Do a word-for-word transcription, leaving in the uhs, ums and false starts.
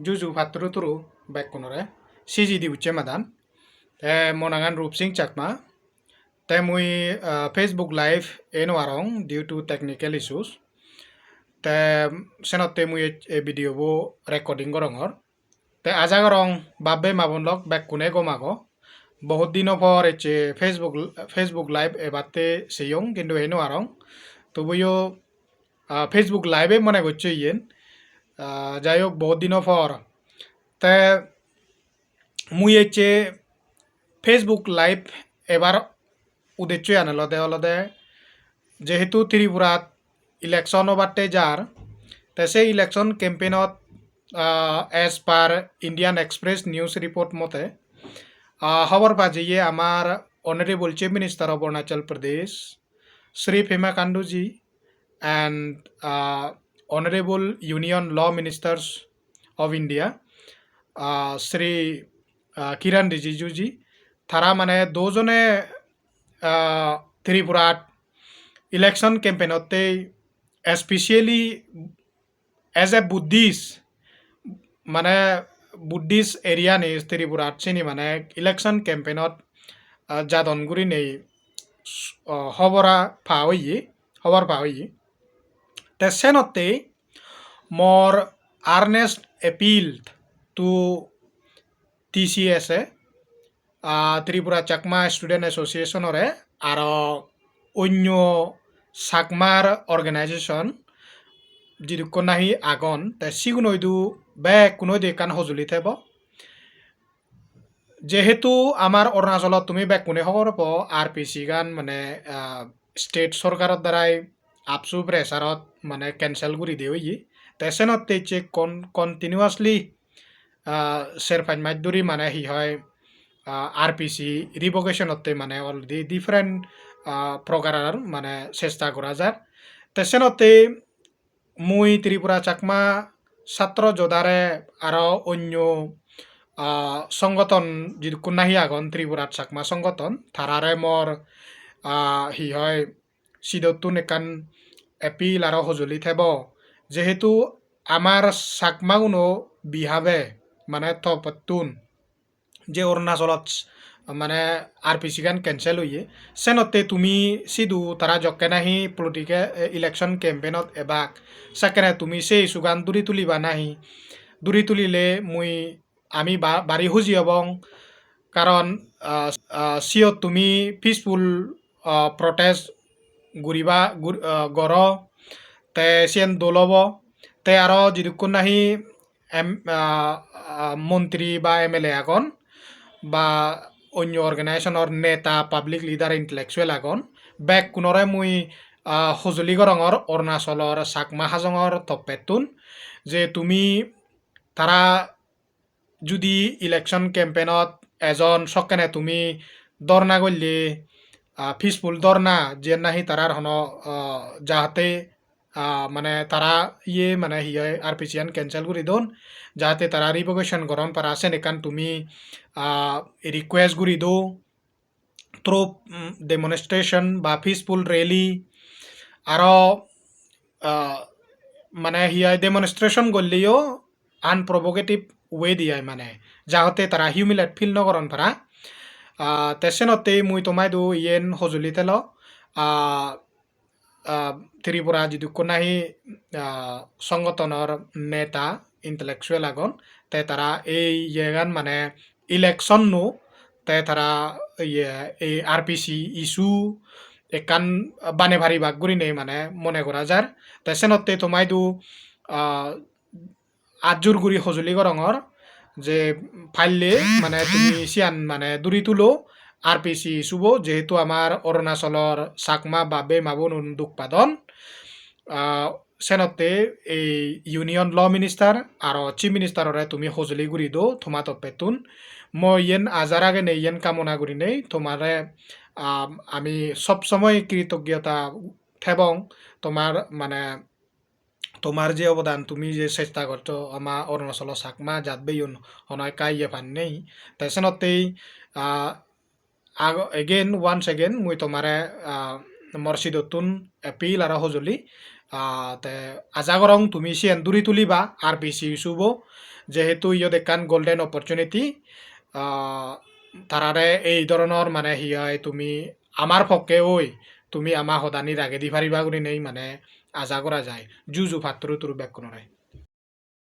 Juju patturu turu bekkunore, siji di ucche madan. Te mo nangan Rup Singh Chakma. Te mui, ah, Facebook Live ei nw parong due to technical issues. Te senotte mui ei, ei video bo recording gorongor. Te aja gorong bab bei ma bon lok bekkune gom ago. Bohut dino por ecche Facebook, Facebook Live ebatte seyong, kintu ei nw parong. Tobuyo, ah, Facebook Live e mone gocche iyen. Ah, jai hok, bohut dino por. Te mui ecche Facebook Live ebar udeccho iyan olode, olode jehetu Tripurat election obatte jar, te se election campaign ot, ah, as per Indian Express news report mote, ah, hobor pa jeye amar Honorable Chief Minister of Arunachal Pradesh, Shri Pema Khandu ji, and, ah, Honorable Union Law Ministers of India, ah, Shri, ah, Kiran Rijiju ji, tara mane dojone, ah, Tripurat election campaign otte, especially as a Buddhist, mane Buddhist area ni Tripurat sini mane election campaign ot, ah, jadon gurinei, ah, hobor pa oye, hobor pa oye. Te senotte mor earnest appeal to T C S A, ah, Tripura Chakma Student Association ore, aro onyo Chakmar organization jidukkun nahi agon, te sigun oidu bekkuno oidu ekkan hojoli thebo. Jehetu amar Arunachalot tumi bekkune hobor po, R P C gan mane, ah, state sorkaror darai AAPSU pressure ot mane cancel guri de oye. Te senotte ecche con-, continuously, ah, ser pach mas dhuri mane hi hoi, ah, R P C revocation otte mane already different, ah, prokarar mane chesta gora jar. Te senotte mui Tripura Chakma Satro Jodare aro onyo, ah, songoton jidukkun nahi agon Tripura Chakma songoton, tarare mor, ah, hi hoi, sidottun ekkan appeal aro hojoli thebo. Jehetu amar Chakmaguno behalf-e mane topottun je Arunachalot mane R P C gan cancel oye, senotte tumi sidu tara jokke nahi political, eh, election campaign ot ebak, sekkene tumi se issue gan duri tuliba nahi? Duri tulile mui, ami ba-, bari huji obong, karon, ah, ah, siyot tumi peaceful, ah, protest guriba, gur-, ah, goro, te siyen dol obo. Te aro jidukkun nahi em-, ah, ah, montri ba M L A agon, ba onyo organization or neta, public leader, intellectual agon, bekkunore mui, ah, hojoli gorongor Arunachalor Chakma Hajongor toppettun, je tumi tara judi election campaign ot ejon, sokkene tumi dhorna golle, ah, peaceful dhorna, jiyen nahi tarar hono, ah, jahate, ah, mane tara iye mane hi hoi R P C an cancel guri don, jahate tara revocation goron para, sen ekkan tumi, ah, request guri do. Through, mm, demonstration ba peaceful rally, aro, ah, mane hi hoi, demonstration golleyo unprovocative way di ai, mane jahate tara humiliate feel no goron para. Ah, te senotte mui tomaidu iyen hojoli thelo, ah, ah, Tripura jidukkun nahi, ah, songotonor neta, intellectual agon, te tara ei iyegan mane election no, te tara iye ei R P C issue ekkan bane paribak gurinei mane mone gora jar. Te senotte tomaidu, ah, ajjur guri hojoli gorongor je palle mane tumi siyan mane duri tulo, R P C issue bo, jehetu amar Arunachalor Chakma bab bei ma bonun duk padon. Ah, senotte ei Union Law Minister aro Chief Minister ore tumi hojoli guri do toma toppettun. Mui iyen aja ragenei, iyen kamona gurinei tomare, ah, ami sob somoi kritoggota thebong, tomar mane tomar je obodan, tumi je chesta goccho ama Arunachalo Chakma jat beiun hono ekka iye pan nei. Te senottei, ah, ago-, again, once again, mui tomare, ah, mor sidottun appeal aro hojoli, Ah, te aja gorong tumi siyen duri tuliba R B C issue bo, jehetu iyot ekkan golden opportunity. Ah, tarare ei dhoronor mane hi hoi, tumi amar pokke oi, tumi ama hodani ragedi pariba gurinei mane aja gora jai. Ju ju patturu turu bekkunore.